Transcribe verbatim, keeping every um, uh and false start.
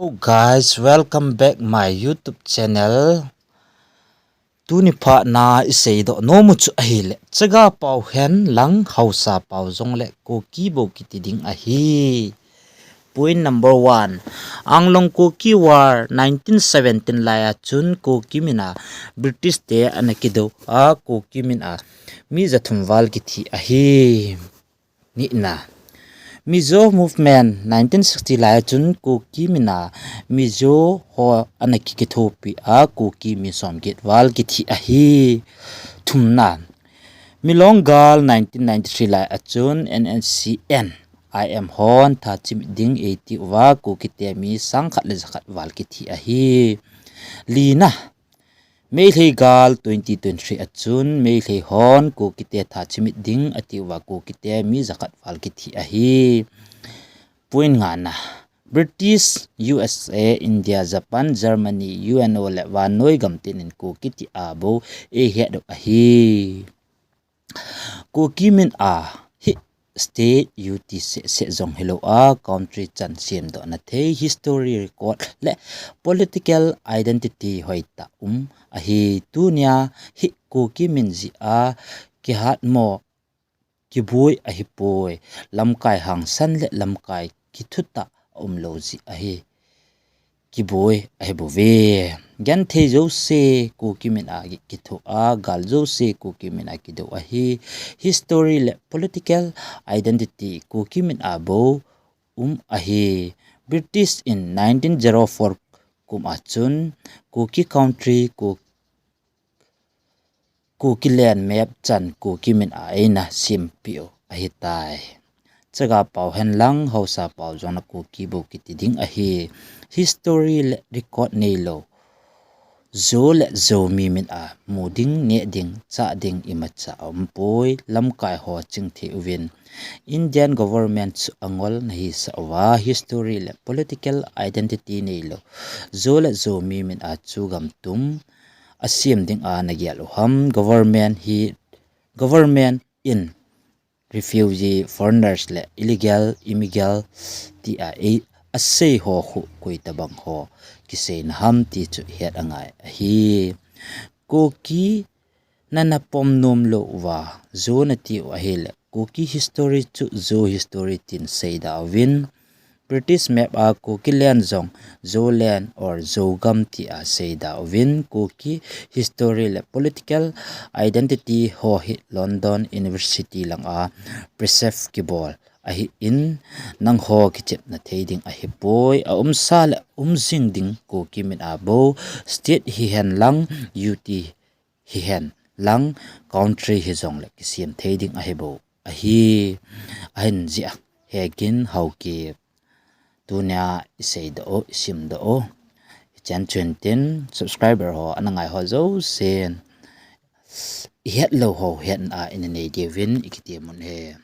Hello guys, welcome back my YouTube channel. Tuni phat na isei doh nom u chu ahile, Chaga pau hen lang Hausa pau jong le Kuki bou kiti ding ahi. Point number one. Anglong Kuki War nineteen seventeen lai a chun Kuki min a British te ana kidou a, Kuki min a mi jathum val kithi ahi. Nihna. Mizo Movement nineteen sixty lai a chun Kuki min a Mizo ho ana kikithopi a, Kuki mi somget val kithi ahi. Thumna. Milong gal nineteen ninety-three lai a chun N N C N I M hon tha chimit ding eiti uva, Kuki te mi sangkhat le jakhat val kithi ahi. Lina. Meitei gal twenty twenty-three a chun Meitei hon Kuki te tha chimit ding ati uva, Kuki te mi jakhat val kithi ahi. Point ngana. British, U S A, India, Japan, Germany, U N O le vannoi gam tin in Kuki ti a bou eihet u ahi. Kuki min a hi state U T seh seh jong hilou a, country chan semdoh na thei, history record le political identity hoitah um ahi. Tunia hi Kuki min jeh a kihatmo kiboi ahipoi, lamkai hangsan le lamkai kithutah aumlou jeh ahi. Kiboi ahibouve. Genthei jouse Kuki min a kitho a, gal jouse Kuki min a kidou ahi. History le political identity Kuki min a bou um ahi. British in nineteen zero four kum a chun Kuki country, Ku- Kuki land map chan Kuki min a eina sempeh u ahitai. Chaga pau hen lang Hausa pau jong le Kuki bou kiti ding ahi. History le record neilou Zo le Zomi min a mu ding, neh ding, chah ding imacha aumpoi, lamkai ho chingthei uvin. Indian government chu angol nahisah uva, history le political identity neilou Zo le Zomi min a chu gamtum asem ding a nagel u ham? Government hi, government in refugee, foreigners le illegal immigrant ti a ei asei ho khu koitabang ho kiseina ham ti chu ihet angai ahi. Kuki nana pom nomlou uva Zo nati u ahile, Kuki history chu Zo history tin seida uvin, British map a Kuki land jong Zoland or Zogam ti a seida uvin, Kuki history le political identity ho hi London University lang a preserve kibol ahin, nangho kichepna thei ding ahipoi, aumsa le umjing ding Kuki min a bou state hihen lang, U T hihen lang, country hijongle kisem thei ding ahibou ahi. Ahin jeh a, Hegin Haokip, tunia iseidoh u, isimdoh u, ichan chun tin, subscriber ho ana ngai ho jousen ihetlou ho hetna a ina nei diuvin ikiti mun e.